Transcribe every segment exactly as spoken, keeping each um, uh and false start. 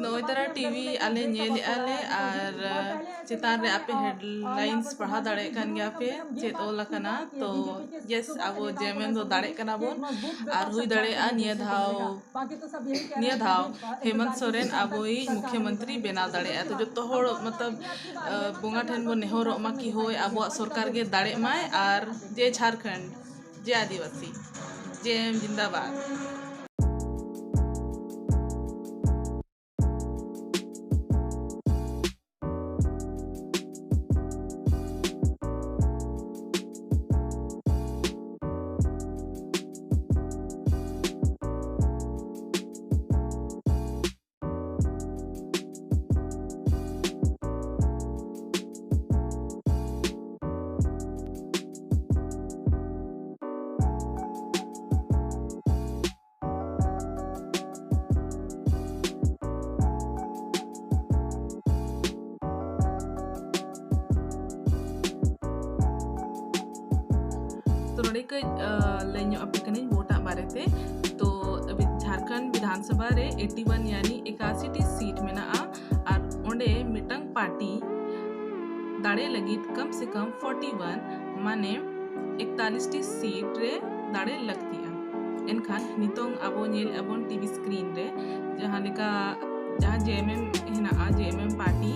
ᱱᱚᱜᱼᱚᱭ ᱛᱟᱨᱟ ᱴᱤᱵᱷᱤ ᱟᱞᱮ ᱧᱮᱞᱮᱫᱼᱟ ᱞᱮ, ᱟᱨ ᱪᱮᱛᱟᱱ ᱨᱮ ᱟᱯᱮ ᱦᱮᱰᱞᱟᱭᱤᱱᱥ ᱯᱟᱲᱦᱟᱣ ᱫᱟᱲᱮᱭᱟᱜ ᱠᱟᱱ ᱜᱮᱭᱟ ᱯᱮ ᱪᱮᱫ ᱚᱞ ᱟᱠᱟᱱᱟ᱾ ᱛᱚ ᱭᱮᱥ, ᱟᱵᱚ ᱡᱮ ᱮᱢ ᱮᱢ ᱫᱚ ᱫᱟᱲᱮᱜ ᱠᱟᱱᱟ ᱵᱚᱱ, ᱟᱨ ᱦᱩᱭ ᱫᱟᱲᱮᱭᱟᱜᱼᱟ ᱱᱤᱭᱟᱹ ᱫᱷᱟᱣ ᱱᱤᱭᱟᱹ ᱫᱷᱟᱣ ᱦᱮᱢᱚᱱᱛ ᱥᱚᱨᱮᱱ ᱟᱵᱚᱭᱤᱡ ᱢᱩᱠᱷᱭᱚᱢᱚᱱᱛᱨᱤ ᱵᱮᱱᱟᱣ ᱫᱟᱲᱮᱭᱟᱜᱼᱟ᱾ ᱛᱚ ᱡᱚᱛᱚ ᱦᱚᱲ ᱢᱚᱛᱞᱚᱵ, ᱟᱹ, ᱵᱚᱸᱜᱟ ᱴᱷᱮᱱ ᱵᱚᱱ ᱱᱮᱦᱚᱨᱚᱜ ᱢᱟ ᱠᱤ ᱦᱳᱭ, ᱟᱵᱚᱣᱟᱜ ᱥᱚᱨᱠᱟᱨ ᱜᱮ ᱫᱟᱲᱮᱜ ᱢᱟᱭ, ᱟᱨ ᱡᱮ ᱡᱷᱟᱨᱠᱷᱚᱸᱰ, ᱡᱮ ᱟᱹᱫᱤᱵᱟᱹᱥᱤ, ᱡᱮ ᱮᱢ ᱡᱤᱱᱫᱟᱵᱟᱫ᱾ ᱛᱚ ᱱᱚᱰᱮ ᱠᱟᱹᱡ, ᱟᱹ, ᱞᱟᱹᱭ ᱧᱚᱜ ᱟᱯᱮ ᱠᱟᱹᱱᱟᱹᱧ ᱵᱷᱳᱴ ᱟᱜ ᱵᱟᱨᱮᱛᱮ᱾ ᱛᱚ ᱡᱷᱟᱨᱠᱷᱚᱸᱰ ᱵᱤᱫᱷᱟᱱ ᱥᱚᱵᱷᱟ ᱨᱮ ᱮᱭᱤᱴᱤ ᱣᱟᱱ ᱭᱟᱱᱤ ᱮᱠᱟᱥᱤ ᱴᱤ ᱥᱤᱴ ᱢᱮᱱᱟᱜᱼᱟ, ᱟᱨ ᱚᱸᱰᱮ ᱢᱤᱫᱴᱟᱝ ᱯᱟᱨᱴᱤ ᱫᱟᱲᱮ ᱞᱟᱹᱜᱤᱫ ᱠᱚᱢ ᱥᱮ ᱠᱚᱢ ᱯᱷᱳᱨᱴᱤ ᱣᱟᱱ, ᱢᱟᱱᱮ ᱮᱠᱛᱟᱞᱤᱥ ᱴᱤ ᱥᱤᱴ ᱨᱮ ᱫᱟᱲᱮ ᱞᱟᱹᱠᱛᱤᱜᱼᱟ᱾ ᱮᱱᱠᱷᱟᱱ ᱱᱤᱛᱚᱝ ᱟᱵᱚ ᱧᱮᱞ ᱟᱵᱚᱱ ᱴᱤᱵᱷᱤ ᱥᱠᱨᱤᱱ ᱨᱮ ᱡᱟᱦᱟᱸ ᱞᱮᱠᱟ, ᱡᱟᱦᱟᱸ ᱡᱮ ᱮᱢ ᱮᱢ ᱦᱮᱱᱟᱜᱼᱟ, ᱡᱮ ᱮᱢ ᱮᱢ ᱯᱟᱨᱴᱤ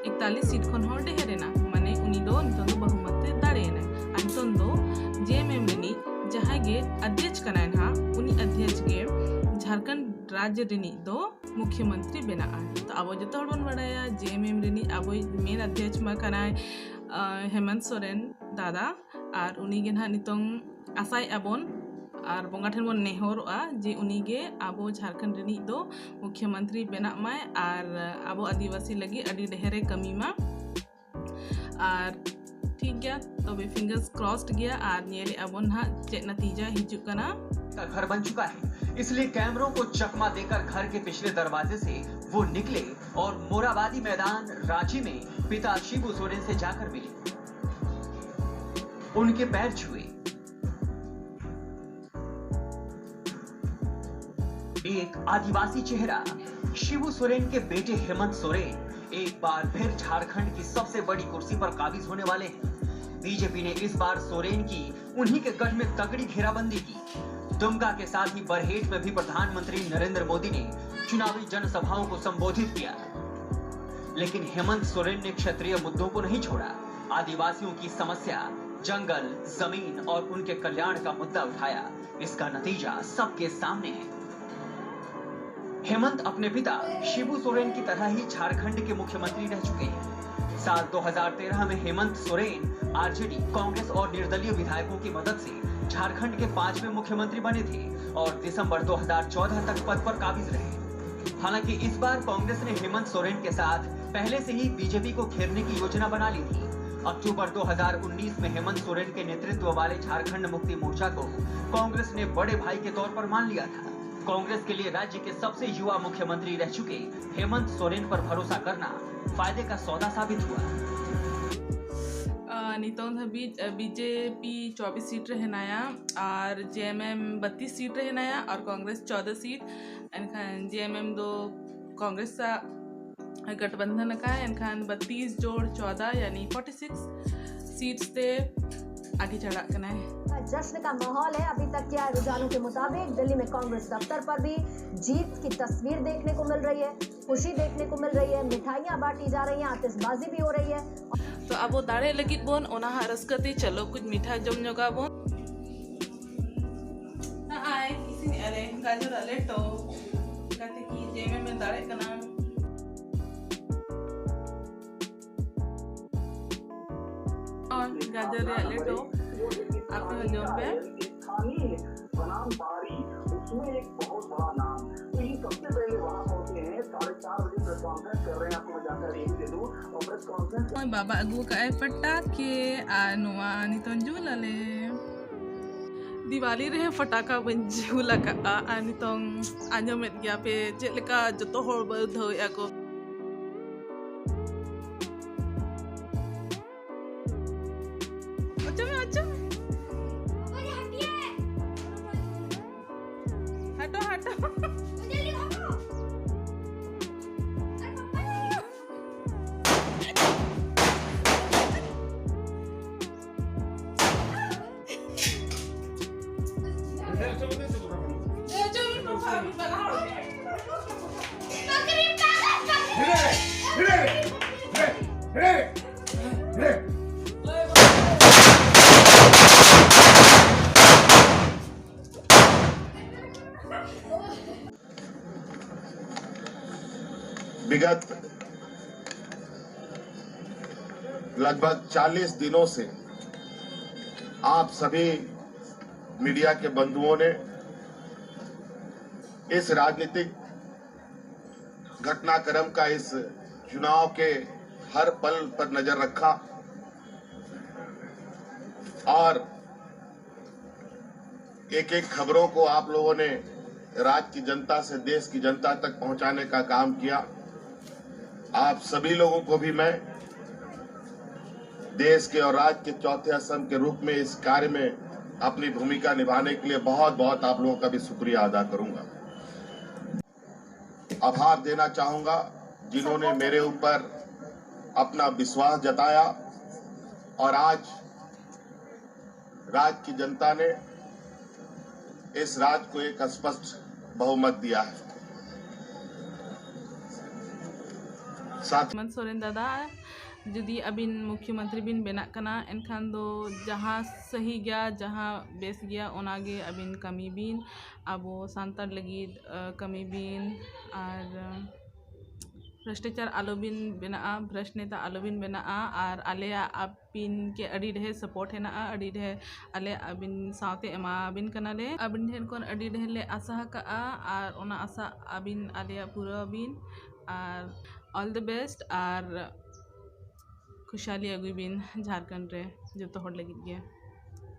ᱮᱠᱛᱟᱞᱤᱥ ᱥᱤᱴ ᱠᱷᱚᱱ ᱦᱚᱸ ᱰᱷᱮᱨ ᱮᱱᱟ, ᱢᱟᱱᱮ ᱩᱱᱤ ᱫᱚ ᱱᱤᱛᱚᱝ ᱫᱚ ᱵᱚᱦᱩᱢᱚᱛ ᱛᱮ ᱫᱟᱲᱮᱭᱮᱱᱟᱭ᱾ ᱟᱨ ᱱᱤᱛᱚᱝ ᱫᱚ ᱡᱮ ᱮᱢ ᱮᱢ ᱨᱤᱱᱤᱡ ᱡᱟᱦᱟᱸᱭ ᱜᱮ ᱟᱫᱷᱭᱚᱠᱥ ᱠᱟᱱᱟᱭ ᱱᱟᱦᱟᱜ, ᱩᱱᱤ ᱟᱫᱷᱭᱚᱠᱥ ᱜᱮ ᱡᱷᱟᱨᱠᱷᱚᱸᱰ ᱨᱟᱡᱽ ᱨᱤᱱᱤᱡ ᱫᱚ ᱢᱩᱠᱷᱭᱚᱢᱚᱱᱛᱨᱤ ᱵᱮᱱᱟᱜᱼᱟ᱾ ᱛᱚ ᱟᱵᱚ ᱡᱚᱛᱚ ᱦᱚᱲ ᱵᱚᱱ ᱵᱟᱲᱟᱭᱟ ᱡᱮ ᱮᱢ ᱮᱢ ᱨᱤᱱᱤᱡ ᱟᱵᱚᱭᱤᱡ ᱢᱮᱱ ᱟᱫᱷᱭᱚᱠᱥ ᱢᱟ ᱠᱟᱱᱟᱭ, ᱟᱸ, ᱦᱮᱢᱚᱱᱛ ᱥᱚᱨᱮᱱ ᱫᱟᱫᱟ, ᱟᱨ ᱩᱱᱤ ᱜᱮ ᱱᱟᱦᱟᱜ ᱱᱤᱛᱚᱝ ᱟᱥᱟᱭᱮᱫᱼᱟ ᱵᱚᱱ ᱟᱨ ᱵᱚᱸᱜᱟ ᱴᱷᱮᱱ ᱵᱚᱱ ᱱᱮᱦᱚᱨᱚᱜᱼᱟ ᱡᱮ ᱩᱱᱤ ᱜᱮ ᱟᱵᱚ ᱡᱷᱟᱨᱠᱷᱚᱸᱰ ᱨᱤᱱᱤᱡ ᱫᱚ ᱢᱩᱠᱷᱭᱚᱢᱚᱱᱛᱨᱤ ᱵᱮᱱᱟᱜ ᱢᱟᱭ ᱟᱨ ᱟᱵᱚ ᱟᱹᱫᱤᱵᱟᱹᱥᱤ ᱞᱟᱹᱜᱤᱫ ᱟᱹᱰᱤ ᱰᱷᱮᱨᱮ ᱠᱟᱹᱢᱤ ᱢᱟ᱾ ᱟᱨ ᱴᱷᱤᱠ ᱜᱮᱭᱟ, ᱛᱚᱵᱮ fingers crossed ᱜᱮᱭᱟ, ᱟᱨ ᱧᱮᱞᱮᱫᱼᱟ ᱵᱚᱱ ᱱᱟᱦᱟᱜ ᱪᱮᱫ ᱱᱟᱛᱤᱡᱟ ᱦᱤᱡᱩᱜ ᱠᱟᱱᱟ᱾ का घर बन चुका है, इसलिए कैमरों को चकमा देकर घर के पिछले दरवाजे से वो निकले और मोराबादी मैदान रांची में पिता शिबू सोरेन से जाकर मिले, उनके पैर छुए। एक आदिवासी चेहरा शिबू सोरेन के बेटे हेमंत सोरेन एक बार फिर झारखंड की सबसे बड़ी कुर्सी पर काबिज होने वाले हैं। बीजेपी ने इस बार सोरेन की उन्हीं के गढ़ में तगड़ी घेराबंदी की। दुमका के साथ ही बरहेट में भी प्रधानमंत्री नरेंद्र मोदी ने चुनावी जनसभाओं को संबोधित किया, लेकिन हेमंत सोरेन ने क्षेत्रीय मुद्दों को नहीं छोड़ा। आदिवासियों की समस्या, जंगल, जमीन और उनके कल्याण का मुद्दा उठाया। इसका नतीजा सबके सामने है। हेमंत अपने पिता शिबू सोरेन की तरह ही झारखंड के मुख्यमंत्री रह चुके हैं। साल दो हज़ार तेरह में हेमंत सोरेन आरजेडी, कांग्रेस और निर्दलीय विधायकों की मदद से झारखंड के पांचवें मुख्यमंत्री बने थे और दिसंबर दो हज़ार चौदह तक पद पर काबिज रहे। हालांकि इस बार कांग्रेस ने हेमंत सोरेन के साथ पहले से ही बीजेपी को घेरने की योजना बना ली थी। अक्टूबर दो हज़ार उन्नीस में हेमंत सोरेन के नेतृत्व वाले झारखंड मुक्ति मोर्चा को कांग्रेस ने बड़े भाई के तौर पर मान लिया था। कांग्रेस के लिए राज्य के सबसे युवा मुख्यमंत्री रह चुके हेमंत सोरेन पर भरोसा करना फायदे का सौदा साबित हुआ। ᱱᱤᱛᱚᱝ ᱫᱷᱟᱹᱵᱤᱡ ᱵᱤᱡᱮᱯᱤ ᱪᱚᱵᱵᱤᱥ ᱥᱤᱴ ᱨᱮ ᱦᱮᱱᱟᱭᱟ ᱟᱨ ᱡᱮᱮᱢᱮᱢ ᱵᱟᱛᱤᱥ ᱥᱤᱴ ᱨᱮ ᱦᱮᱱᱟᱭᱟ ᱟᱨ ᱠᱚᱝᱜᱨᱮᱥ ᱪᱚᱣᱫᱟ ᱥᱤᱴ᱾ ᱮᱱᱠᱷᱟᱱ ᱡᱮᱮᱢᱮᱢ ᱫᱚ ᱠᱚᱝᱜᱨᱮᱥ ᱥᱟᱶ ᱜᱚᱴᱵᱚᱱᱫᱷᱚᱱ ᱟᱠᱟᱫ, ᱮᱱᱠᱷᱟᱱ ᱵᱟᱛᱤᱥ ᱡᱳᱲ ᱪᱚᱣᱫᱟ ᱭᱟᱱᱤ ᱯᱷᱚᱨᱴᱤ ᱥᱤᱠᱥ ᱥᱤᱴᱥ ᱛᱮ ᱟᱜᱮ ᱪᱟᱞᱟᱜ ᱠᱟᱱᱟᱭ᱾ जश्न का माहौल है। अभी तक के आए रुझानों के मुताबिक दिल्ली में कांग्रेस दफ्तर पर भी जीत की तस्वीर देखने को मिल रही है, खुशी देखने को मिल रही है, मिठाइयां बांटी जा रही हैं, आतिशबाजी भी हो रही है। ᱛᱚ ᱟᱵᱚ ᱫᱟᱲᱮ ᱞᱟᱹᱜᱤᱫ ᱵᱚᱱ ᱚᱱᱟ ᱦᱟᱸᱜ ᱨᱟᱹᱥᱠᱟᱹ ᱛᱮ ᱪᱚᱞᱚ ᱠᱩᱪ ᱢᱤᱴᱷᱟ ᱡᱚᱢ ᱧᱚᱜᱟ ᱵᱚᱱ᱾ ᱱᱚᱜᱼᱚᱭ ᱤᱥᱤᱱᱮᱜᱼᱟ ᱞᱮ ᱜᱟᱡᱚᱨ ᱟᱜ ᱞᱮᱴᱚ᱾ ᱜᱟᱛᱮ ᱠᱤ ᱡᱮᱢᱮᱢ ᱫᱟᱲᱮᱜ ᱠᱟᱱᱟ᱾ ᱜᱟᱡᱚᱨ ᱨᱮᱭᱟᱜ ᱞᱮᱴᱚ ᱟᱯᱮ ᱦᱚᱸ ᱡᱚᱢ ᱯᱮ᱾ स्थानीय बनाम बारी, उसमें एक बहुत बड़ा नाम। तो ये सबसे पहले वहां पहुंचे हैं, साढ़े चार बजे प्रेस कॉन्फ्रेंस कर रहे हैं। आपको मैं जानकारी यही दे दूं, और प्रेस कॉन्फ्रेंस ᱱᱚᱜᱼᱚᱭ ᱵᱟᱵᱟ ᱟᱹᱜᱩ ᱟᱠᱟᱫ ᱟᱭ ᱯᱟᱴᱟᱠᱮ ᱟᱨ ᱱᱚᱣᱟ ᱱᱤᱛᱚᱝ ᱡᱩᱞ ᱟᱞᱮ᱾ ᱫᱤᱣᱟᱞᱤ ᱨᱮ ᱯᱟᱴᱟᱠᱟ ᱵᱟᱹᱧ ᱡᱩᱞ ᱟᱠᱟᱫᱼᱟ ᱟᱨ ᱱᱤᱛᱚᱝ ᱟᱸᱡᱚᱢᱮᱫ ᱜᱮᱭᱟ ᱯᱮ ᱪᱮᱫ ᱞᱮᱠᱟ ᱡᱚᱛᱚ ᱦᱚᱲ ᱵᱟᱹᱨᱫᱷᱟᱹᱣᱮᱫᱼᱟ ᱠᱚ᱾ ᱚᱪᱚᱜ ᱢᱮ, ᱚᱪᱚᱜ ᱢᱮ᱾ ᱦᱟᱴᱚ, ᱦᱟᱴᱚ᱾ जल्दी भागो। अरे पापा नहीं। विगत लगभग चालीस दिनों से आप सभी मीडिया के बंधुओं ने इस राजनीतिक घटनाक्रम का, इस चुनाव के हर पल पर नजर रखा और एक एक खबरों को आप लोगों ने राज्य की जनता से देश की जनता तक पहुंचाने का काम किया। आप सभी लोगों को भी मैं देश के और राज्य के चौथे स्तंभ के रूप में इस कार्य में अपनी भूमिका निभाने के लिए बहुत बहुत आप लोगों का भी शुक्रिया अदा करूंगा। आभार देना चाहूंगा जिन्होंने मेरे ऊपर अपना विश्वास जताया और आज राज्य की जनता ने इस राज्य को एक स्पष्ट बहुमत दिया है। साथ हेमंत सोरेन दादा, ᱡᱩᱫᱤ ᱟᱹᱵᱤᱱ ᱢᱩᱠᱷᱭᱚᱢᱚᱱᱛᱨᱤ ᱵᱤᱱ ᱵᱮᱱᱟᱜ ᱠᱟᱱᱟ, ᱮᱱᱠᱷᱟᱱ ᱫᱚ ᱡᱟᱦᱟᱸ ᱥᱟᱹᱦᱤ ᱜᱮᱭᱟ, ᱡᱟᱦᱟᱸ ᱵᱮᱥ ᱜᱮᱭᱟ, ᱚᱱᱟᱜᱮ ᱟᱹᱵᱤᱱ ᱠᱟᱹᱢᱤ ᱵᱤᱱ᱾ ᱟᱵᱚ ᱥᱟᱱᱛᱟᱲ ᱞᱟᱹᱜᱤᱫ, ᱟᱹ, ᱠᱟᱹᱢᱤ ᱵᱤᱱ᱾ ᱟᱨ, ᱟᱹ, ᱵᱷᱨᱚᱥᱴᱟᱪᱟᱨ ᱟᱞᱚᱵᱤᱱ ᱵᱮᱱᱟᱜᱼᱟ, ᱵᱷᱨᱚᱥᱴ ᱱᱮᱛᱟ ᱟᱞᱚᱵᱤᱱ ᱵᱮᱱᱟᱜᱼᱟ᱾ ᱟᱨ ᱟᱞᱮᱭᱟᱜ ᱟᱹᱵᱤᱱ ᱜᱮ ᱟᱹᱰᱤ ᱰᱷᱮᱨ ᱥᱟᱯᱳᱨᱴ ᱦᱮᱱᱟᱜᱼᱟ, ᱟᱹᱰᱤ ᱰᱷᱮᱨ ᱟᱞᱮ ᱟᱹᱵᱤᱱ ᱥᱟᱶᱛᱮ ᱮᱢᱟᱵᱤᱱ ᱠᱟᱱᱟᱞᱮ᱾ ᱟᱹᱵᱤᱱ ᱴᱷᱮᱱ ᱠᱷᱚᱱ ᱟᱹᱰᱤ ᱰᱷᱮᱨ ᱞᱮ ᱟᱥᱟ ᱟᱠᱟᱜᱼᱟ, ᱟᱨ ᱚᱱᱟ ᱟᱥᱟ ᱟᱹᱵᱤᱱ ᱟᱞᱮᱭᱟᱜ ᱯᱩᱨᱟᱹᱣ ᱵᱤᱱ᱾ ᱟᱨ all the best, ᱟᱨ ᱠᱷᱩᱥᱦᱟᱞᱤ ᱟᱹᱜᱩᱭ ᱵᱤᱱ ᱡᱷᱟᱲᱠᱷᱚᱸᱰ ᱨᱮ ᱡᱚᱛᱚ ᱦᱚᱲ ᱞᱟᱹᱜᱤᱫ ᱜᱮ᱾